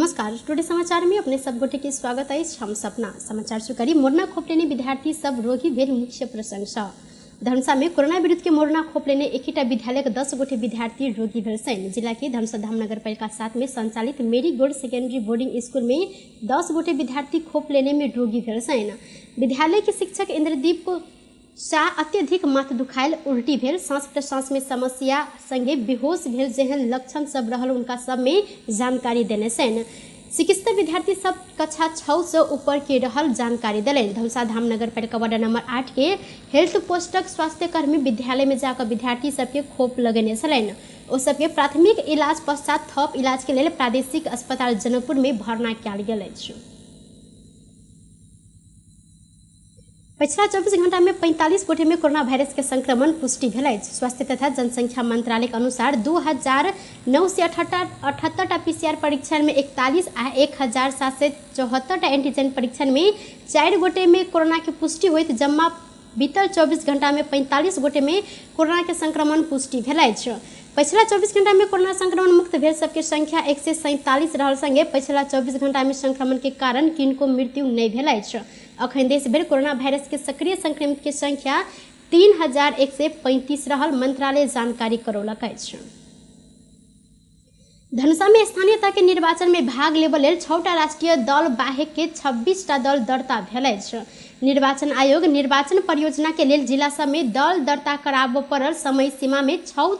नमस्कार, टुडे समाचार में अपने सब गोटे के स्वागत अछि। हम सपना समाचार शुरू करी। मोरना खोप लेने विद्यार्थी सब रोगी भेल मुख्य प्रशंसा। धनुषा में कोरोना विरुद्ध के मोरना खोप लेने एकटा विद्यालय के 10 गोटे विद्यार्थी रोगी भेल छनि। जिला के धनुषा धाम नगरपालिका 7 में संचालित Mary Gold secondary boarding school में 10 गोटे विद्यार्थी खोप लेने में रोगी भेल छनि। विद्यालय के शिक्षक इंद्रदीप शाह अत्यधिक माथ दुखायल, उल्टी भेल, सांस प्रश्वास में समस्या संगे बेहोश भेल जेहन लक्षण सब रहल उनका सब में जानकारी देने छनि। चिकित्सा विद्यार्थी सब कक्षा 6 से ऊपर के रहल जानकारी देलनि। धनुषा धाम नगरपालिका वार्ड नंबर 8 के हेल्थ पोस्टक स्वास्थ्यकर्मी विद्यालय में जाकर विद्यार्थी सबके खोप लगेने छलनि। ओ सबके प्राथमिक इलाज पश्चात थप इलाज के लेल प्रादेशिक अस्पताल जनकपुर में भर्ना कयल गेल अछि। पछिला 24 घंटा में 45 गोटे में कोरोना वायरस के संक्रमण पुष्टि भेल अछि। स्वास्थ्य तथा जनसंख्या मंत्रालय के अनुसार 2978 टा पीसीआर परीक्षण में 41 आ 1774 टा एंटीजन परीक्षण में 4 गोटे में कोरोना के पुष्टि होइत जम्मा बीतल 24 घंटा में 45 गोटे में कोरोना के संक्रमण पुष्टि भेल अछि। पछिला 24 घंटा में कोरोना संक्रमण मुक्त भेल सबके संख्या 147 रहल संगे पछिला 24 घंटा में संक्रमण के कारण किनको मृत्यु नहीं भेल अछि। अखन देश भरि कोरोना वायरस के सक्रिय संक्रमित के संख्या 3135 रहल मंत्रालय जानकारी करौलक अछि। धनुषा में स्थानीय तह के निर्वाचन में भाग लेबऽ लेल 6टा राष्ट्रीय दल बाहेक के 26टा दल दर्ता भेल अछि। निर्वाचन आयोग निर्वाचन परियोजना के लेल जिला सब में दल दर्ता कराबऽ पड़ल समय सीमा में 6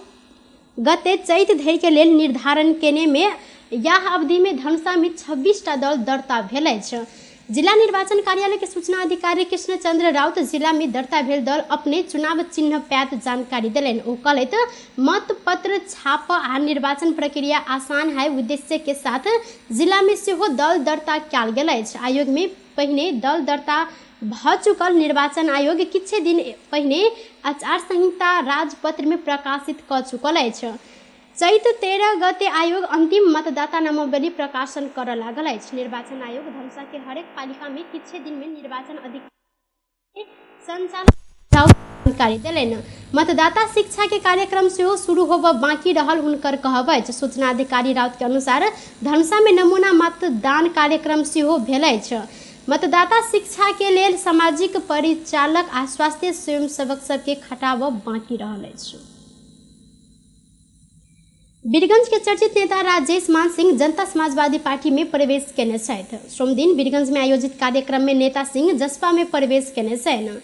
गते चैत धरि के लेल निर्धारण केने में यह अवधि में धनुषा में 26टा दल दर्ता भेल अछि। जिला निर्वाचन कार्यालय के सूचना अधिकारी कृष्णचंद्र राउत जिला में दर्ता भेल दल अपने चुनाव चिन्ह पैत जानकारी देलनि। ओ कहलथि मतपत्र छाप आ निर्वाचन प्रक्रिया आसान है उद्देश्य के साथ जिला में सेहो दल दर्ता कयल गेल अछि। आयोग में पहिने दल दर्ता भ चुकल निर्वाचन आयोग किछु दिन पहिने आचार संहिता राजपत्र में प्रकाशित क चुकल अछि। चैत 13 गते आयोग अंतिम मतदाता नामावली प्रकाशन करऽ लागल अछि। निर्वाचन आयोग धनुषा के हरेक पालिका में किछु दिन में निर्वाचन अधिकारी संचालन जानकारी देलनि। मतदाता शिक्षा के कार्यक्रम सेहो शुरू होबऽ बाकी रहल हुनकर कहब अछि। सूचना अधिकारी राउत के अनुसार धनुषा में नमूना मतदान कार्यक्रम सेहो भेल अछि। मतदाता शिक्षा के लेल सामाजिक परिचालक आ स्वास्थ्य स्वयंसेवक सबके खटाबऽ बाकी रहल अछि। बीरगंज के चर्चित नेता राजेश मान सिंह जनता समाजवादी पार्टी में प्रवेश केने छथि। सोमदिन बीरगंज में आयोजित कार्यक्रम में नेता सिंह जसपा में प्रवेश केने छनि।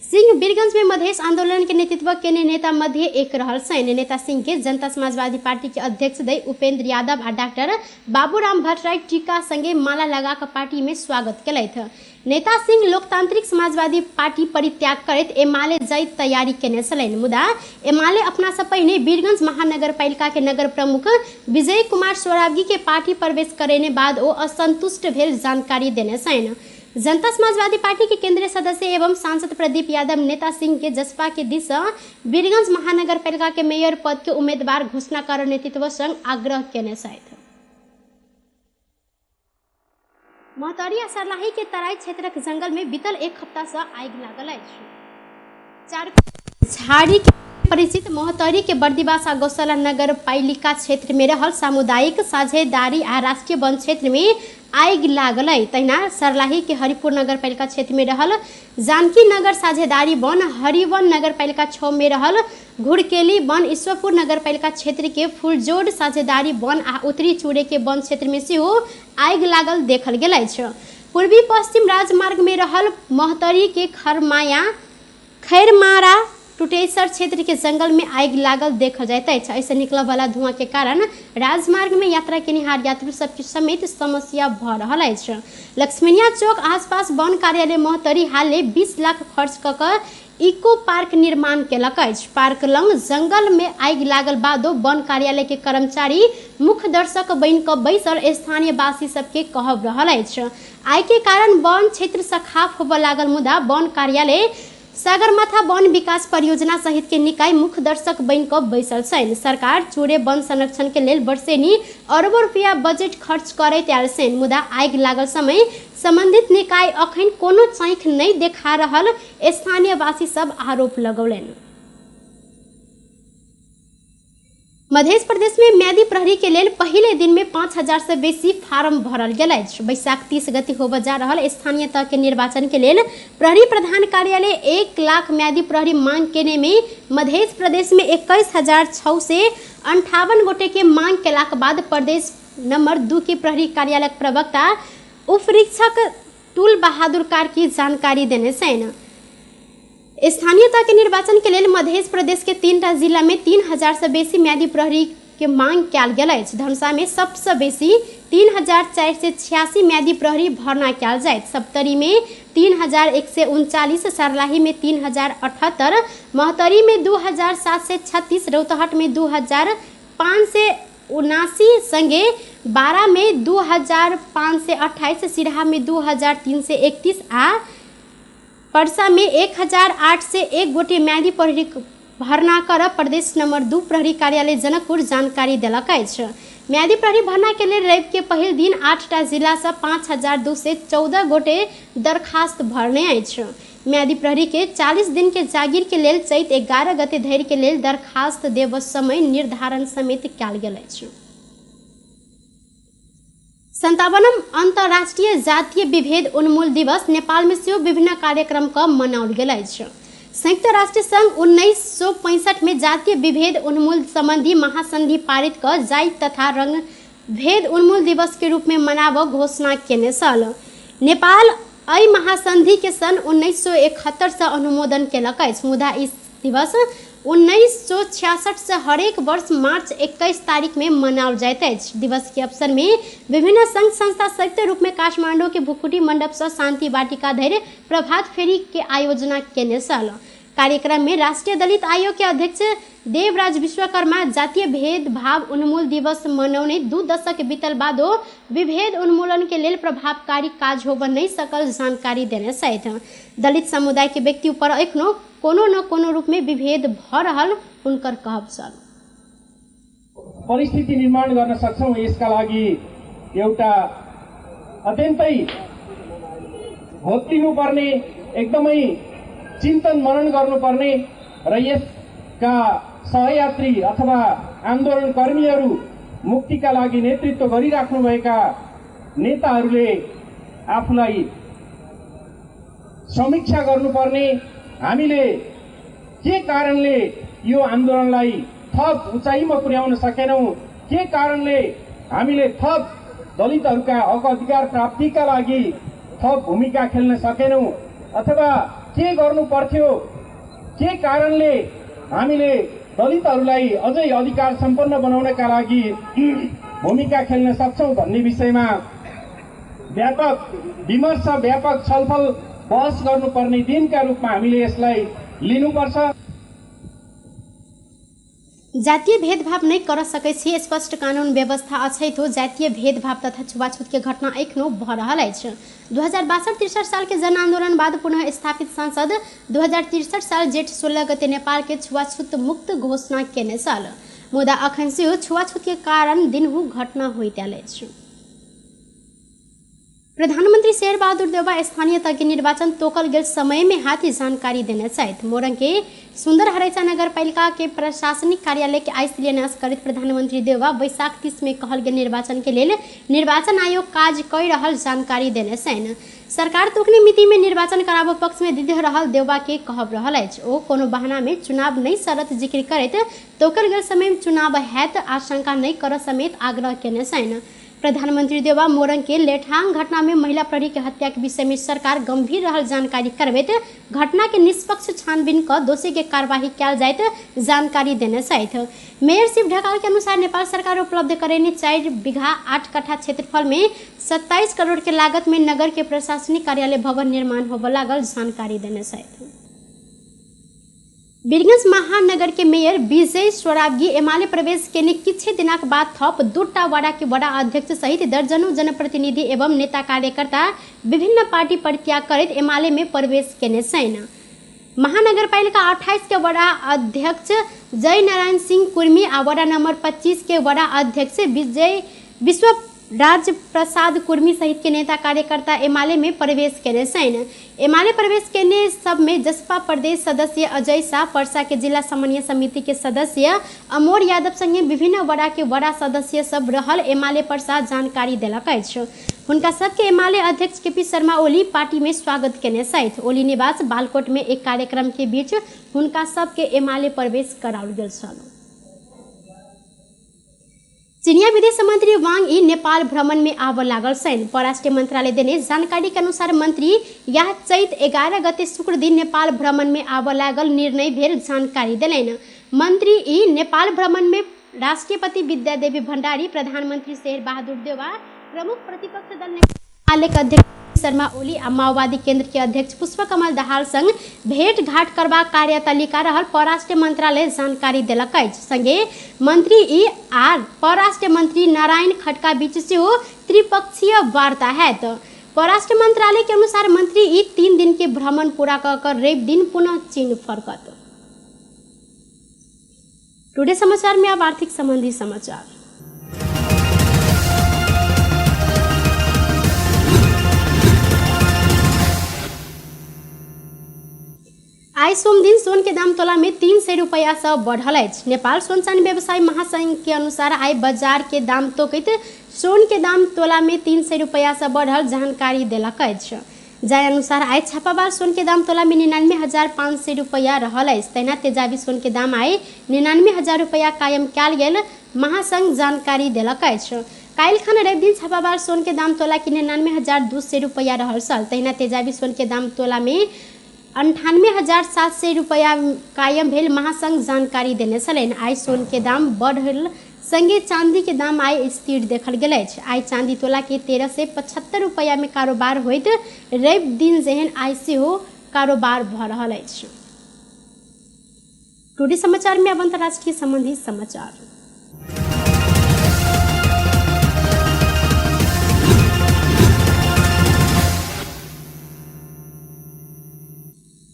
सिंह बीरगंज में मधेश आंदोलन के नेतृत्व केने नेता मध्य एक रहल छनि। नेता सिंह के जनता समाजवादी पार्टी के अध्यक्ष दय उपेंद्र यादव आ डॉक्टर बाबूराम भट्टराई टीका संगे माला लगा कऽ पार्टी में स्वागत केलथि। नेता सिंह लोकतांत्रिक समाजवादी पार्टी परित्याग करैत एमाले जाइत तैयारी केने छलनि, मुदा एमाले अपना से पहिने बीरगंज महानगरपालिका के नगर प्रमुख विजय कुमार सोराबगी के पार्टी प्रवेश करेने बाद ओ असंतुष्ट भेल जानकारी देने छनि। जनता समाजवादी पार्टी के केंद्रीय सदस्य एवं सांसद प्रदीप यादव नेता सिंह के जसपा के दिस बीरगंज महानगरपालिका के मेयर पद के उम्मीदवार घोषणा कर नेतृत्व संग आग्रह केने छथि। महोत्तरी आ सर्लाही के तराई क्षेत्रक जंगल में बीतल एक हफ्ता से आगि लागल अछि। चार झाड़ी के परिचित महोत्तरी के बर्दिवास आ गौशाला नगर पालिका क्षेत्र में रहल सामुदायिक साझेदारी आ राष्ट्रीय वन क्षेत्र में आगि लागल अछि। तहिना सर्लाही के हरिपुर नगर पालिका क्षेत्र में रहल जानकी नगर साझेदारी वन, हरिवन नगर पालिका 6 में रहल घुरकेली वन, ईश्वरपुर नगर पालिका क्षेत्र के फुलजोड़ साझेदारी वन आ उत्तरी चूड़े के वन क्षेत्र में सेहो आगि लागल देखल गेल अछि। पूर्वी पश्चिम राजमार्ग में रहल महोत्तरी के खैरमारा टुटेसर क्षेत्र के जंगल में आगि लागल देखल जाइत अछि। एहिसँ निकलऽ वाला धुआं के कारण राजमार्ग में यात्रा केनिहार यात्रु सबके समेत समस्या भऽ रहल अछि। लक्ष्मीनिया चौक आसपास वन कार्यालय महोत्तरी हाले 20 लाख खर्च कऽ कऽ इको पार्क निर्माण केलक अछि। पार्क लग जंगल में आगि लागल बादो वन कार्यालय के कर्मचारी मुख्य दर्शक बनि कऽ बैसल स्थानीयवासी सबके कहब रहल अछि। आगि के कारण वन क्षेत्र सखाफ होबऽ लागल, मुदा वन कार्यालय सागरमाथा वन विकास परियोजना सहित के निकाय मुख्य दर्शक बनि कऽ बैसल छनि। सरकार चूड़े वन संरक्षण के लेल वर्षेनी अरबों रुपया बजट खर्च करैत आयल छनि, मुदा आगि लागल समय संबंधित निकाय अखन कोनो चाँखि नहि देखा रहल स्थानीयवासी सब आरोप लगौलनि। मध्य प्रदेश में म्यादी प्रहरी के लेल पहिले दिन में 5000 से बेसी फारम भरल गेल अछि। बैशाख 30 गते होबय जा रहल स्थानीय तह के निर्वाचन के लेल प्रहरी प्रधान कार्यालय 1 लाख म्यादी प्रहरी मांग केने में मध्य प्रदेश में 21,658 गोटे के मांग केलाक बाद प्रदेश नंबर 2 के प्रहरी कार्यालय प्रवक्ता उपरीक्षक तुल बहादुर कार्की जानकारी देने छनि। स्थानीय तह के निर्वाचन के लेल मध्य प्रदेश के 3 जिला में 3000 से बेसी म्यादी प्रहरी के मांग कयल गेल अछि। धनुषा में सबसे बेसी 3486 म्यादी प्रहरी भर्ना कयल जायत। सप्तरी में 3139, सर्लाही में 3078, महोत्तरी में 2736, रौतहट में 2579 संगे बारा में 2528, सिराहा में 2331 आ पर्सा में 1801 गोटे म्यादी प्रहरी भर्ना कर प्रदेश नंबर 2 प्रहरी कार्यालय जनकपुर जानकारी देलक अछि। म्यादी प्रहरी भर्ना के लेल रवि के पहिल दिन 8 जिला से 5214 गोटे दरखास्त भरने अछि। म्यादी प्रहरी के 40 दिन के जागीर के लेल चैत 11 गते धरि के लेल दरखास्त देब समय निर्धारण समेत कयल गेल अछि। 57वां अंतर्राष्ट्रीय जातीय विभेद उन्मूल दिवस नेपाल में सेहो विभिन्न कार्यक्रम क मनाओल गेल अछि। संयुक्त राष्ट्र संघ 1965 में जातीय विभेद उन्मूल संबंधी महासंधि पारित क जाति तथा रंग भेद उन्मूल दिवस के रूप में मनाब घोषणा केने छल। नेपाल एहि महासंधि के सन 1971 से अनुमोदन केलक अछि, मुदा इस दिवस 1966 से हरेक वर्ष मार्च 21 तारीख में मनाओल जाइत अछि। दिवस के अवसर में विभिन्न संघ संस्था संयुक्त रूप में काठमांडू के भुकुटी मंडप से शांति वाटिका धरि प्रभात फेरी के आयोजना केने छल। कार्यक्रम में राष्ट्रीय दलित आयोग के अध्यक्ष देवराज विश्वकर्मा जातीय भेदभाव उन्मूल दिवस मनौने 2 दशक बीतल बादो विभेद उन्मूलन के लेल प्रभावकारी काज होब नहीं सकल जानकारी देने सहित दलित समुदाय के व्यक्ति ऊपर एखनो कोनो न कोनो रूप में विभेद भ रहल हुनकर कहब छल। परिस्थिति निर्माण गर्न सक्छौं, यसका लागि एउटा अत्यन्तै होत्लिनुपर्ने, एकदमै चिन्तन मनन गर्नुपर्ने र यसका सहयात्री अथवा आन्दोलनकर्मीहरू मुक्तिका लागि नेतृत्व गरिराख्नुभएका नेताहरूले आफूलाई समीक्षा गर्नुपर्ने, हामीले के कारणले यो आन्दोलनलाई थप उचाइमा पुर्याउन सकेनौं, के कारणले हामीले थप दलितहरूका हक अधिकार प्राप्तिका लागि थप भूमिका खेल्न सकेनौं अथवा के गर्नु पर्थ्यो, के कारणले हामीले दलितहरूलाई अझै अधिकार सम्पन्न बनाउनका लागि भूमिका खेल्न सक्छौं भन्ने विषयमा व्यापक विमर्श, व्यापक छलफल, बहस गर्नुपर्ने दिनका रूपमा हामीले यसलाई लिनुपर्छ। जातीय भेदभाव नहीं कर सकै छी, स्पष्ट कानून व्यवस्था अछैतो जातीय भेदभाव तथा छुआछूत के घटना एखनो भ रहल अछि। 2062-63 साल के जन आंदोलन बाद पुनः स्थापित संसद 2063 साल जेठ 16 गते नेपाल के छुआछूत मुक्त घोषणा केने छल, मुदा अखन सेहो छुआछूत के कारण दिनहु घटना होइत आयल अछि। प्रधानमंत्री शेरबहादुर देउवा स्थानीय तह के निर्वाचन तोकल गेल समय में हाथी जानकारी देने छथि। मोरंग के सुंदर हरैचा नगरपालिका के प्रशासनिक कार्यालय के आइ शिलान्यास करैत प्रधानमंत्री देउवा वैशाख 30 में कहल गेल निर्वाचन के लेल निर्वाचन आयोग काज कर रहल जानकारी देने छनि। सरकार तोकने मिति में निर्वाचन कराबऽ पक्ष में दृढ़ रहल देउवा के कहब रहल अछि। ओ कोनो बहाना में चुनाव नहीं शरत जिक्र करैत तोकल गेल समय में चुनाव हैत आशंका नहीं कर समेत आग्रह केने छनि। प्रधानमंत्री देउवा मोरंग के लेठांग घटना में महिला प्रहरी के हत्या के विषय में सरकार गंभीर रहल जानकारी करबैत घटना के निष्पक्ष छानबीन क दोषी के कार्यवाही कयल जाइत जानकारी देने छथि। मेयर शिव ढकाल के अनुसार नेपाल सरकार उपलब्ध करेने 4 बीघा 8 कट्ठा क्षेत्रफल में 27 करोड़ के लागत में नगर के प्रशासनिक कार्यालय भवन निर्माण होबय लागल जानकारी देने छथि। वीरगंज महानगर के मेयर विजय स्वरावगी एमाले प्रवेश केने किछे दिनक बाद थप 2 वडा के वडा अध्यक्ष सहित दर्जनों जनप्रतिनिधि एवं नेता कार्यकर्ता विभिन्न पार्टी परित्याग करैत एमाले में प्रवेश केने छनि। महानगरपालिका 28 के वडा अध्यक्ष जय नारायण सिंह कुर्मी आ वडा नंबर 25 के वडा अध्यक्ष विजय विश्व राज प्रसाद कुर्मी सहित के नेता कार्यकर्ता एमाले में प्रवेश केने छनि। एमाले प्रवेश केने सब में जसपा प्रदेश सदस्य अजय शाह, परसा के जिला समन्वय समिति के सदस्य अमोर यादव संगे विभिन्न वड़ा के वड़ा सदस्य सब रहल एमाले परसा जानकारी देलक अछि। हुनका सबके एमाले अध्यक्ष केपी शर्मा ओली पार्टी में स्वागत केने छथि। ओली निवास बालकोट में एक कार्यक्रम के बीच हुनका सबके एमाले प्रवेश कराओल गेल छल। चीनिया विदेश मंत्री वांग यी नेपाल भ्रमण में आबऽ लागल छनि। परराष्ट्र मंत्रालय देने जानकारी के अनुसार मंत्री यह चैत 11 गते शुक्र दिन नेपाल भ्रमण में आबऽ लागल निर्णय भेल जानकारी देलनि। मंत्री ई नेपाल भ्रमण में राष्ट्रपति विद्यादेवी भण्डारी, प्रधानमंत्री शेर बहादुर देउवा, प्रमुख प्रतिपक्ष दल एमाले के अध्यक्ष शर्मा ओली आ माओवादी केंद्र के अध्यक्ष पुष्पकमल दाहाल संग भेंट घाट करबाक कार्यतालिका रहल परराष्ट्र मंत्रालय जानकारी देलक अछि। संगे मंत्री ई आर परराष्ट्र मंत्री नारायण खड्का बीच सेहो त्रिपक्षीय वार्ता हैत। परराष्ट्र मंत्रालय के अनुसार मंत्री ई 3 दिन के भ्रमण पूरा कऽ कर रवि दिन पुनः चीन फरकत। टुडे समाचार में अब आर्थिक संबंधी समाचार। आइ सोम दिन सोन के दाम तोला में 300 रुपया से बढ़ल अछि। नेपाल सोन चानी व्यवसायी महासंघ के अनुसार आइ बाजार के दाम तोकैत सोन के दाम तोला में 300 रुपया से बढ़ल जानकारी देलक अछि। जाहि अनुसार आइ छापाबार सोन के दाम तोला में 99,500 रुपया रहल अछि। तहिना तेजाबी सोन के दाम आइ 99,000 रुपया कायम कयल गेल महासंघ जानकारी देलक अछि। काल्हि खन रवि दिन छापाबार सोन के दाम तोला के 99,200 रुपया रहल छल। तहिना तेजाबी सोन के दाम तोला में 98,700 रुपया कायम भेल महासंघ जानकारी देने छलनि। आइ सोन के दाम बढ़ल संगे चांदी के दाम आइ स्थिर देखल गेल अछि। आइ चांदी तोला के 1375 रुपया में कारोबार होइत रवि दिन जेहन आइ सेहो कारोबार भऽ रहल अछि। टुडे समाचार में अब अंतर्राष्ट्रीय संबंधी समाचार।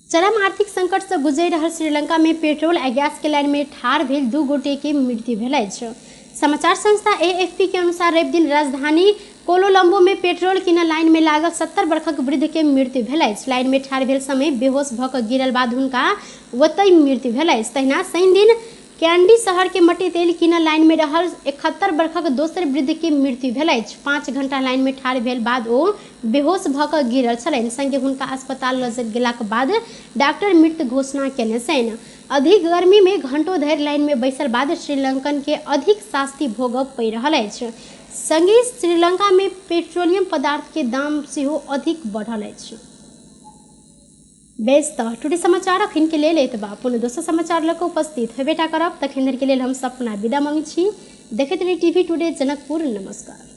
चरम आर्थिक संकट से गुजरि रहल श्रीलंका में पेट्रोल आ गैस के लाइन में ठाढ़ भेल 2 गोटे के मृत्यु भेल अछि। समाचार संस्था एएफपी के अनुसार रवि दिन राजधानी कोलोलम्बो में पेट्रोल किनऽ लाइन में लागल 70 वर्षक वृद्ध के मृत्यु भेल अछि। लाइन में ठाढ़ भेल समय बेहोश भऽ कऽ गिरल बाद हुनका ओतहि मृत्यु भेल अछि। तहिना शनि दिन कैंडी शहर के मट्टी तेल किनऽ लाइन में रहल 71 वर्षक दोसर वृद्ध के मृत्यु भेल अछि। 5 घंटा लाइन में ठाढ़ भेल बाद ओ बेहोश भऽ कऽ गिरल छलनि। संगे हुनका अस्पताल लऽ गेलाक बाद डॉक्टर मृत घोषणा केने छनि। अधिक गर्मी में घंटों धरि लाइन में बैसल बाद श्रीलंकन के अधिक शास्ति भोगऽ पड़ि रहल अछि। संगे श्रीलंका में पेट्रोलियम पदार्थ के दाम सेहो अधिक बढ़ल अछि। बेस तऽ टुडे समाचार अखन के लेल एतबा। पुनः दोसर समाचार लऽ कऽ उपस्थित हेबेटा करब। तखन धरि के लेल हम सपना विदा मांगै छी। देखैत रही टीवी टुडे जनकपुर। नमस्कार।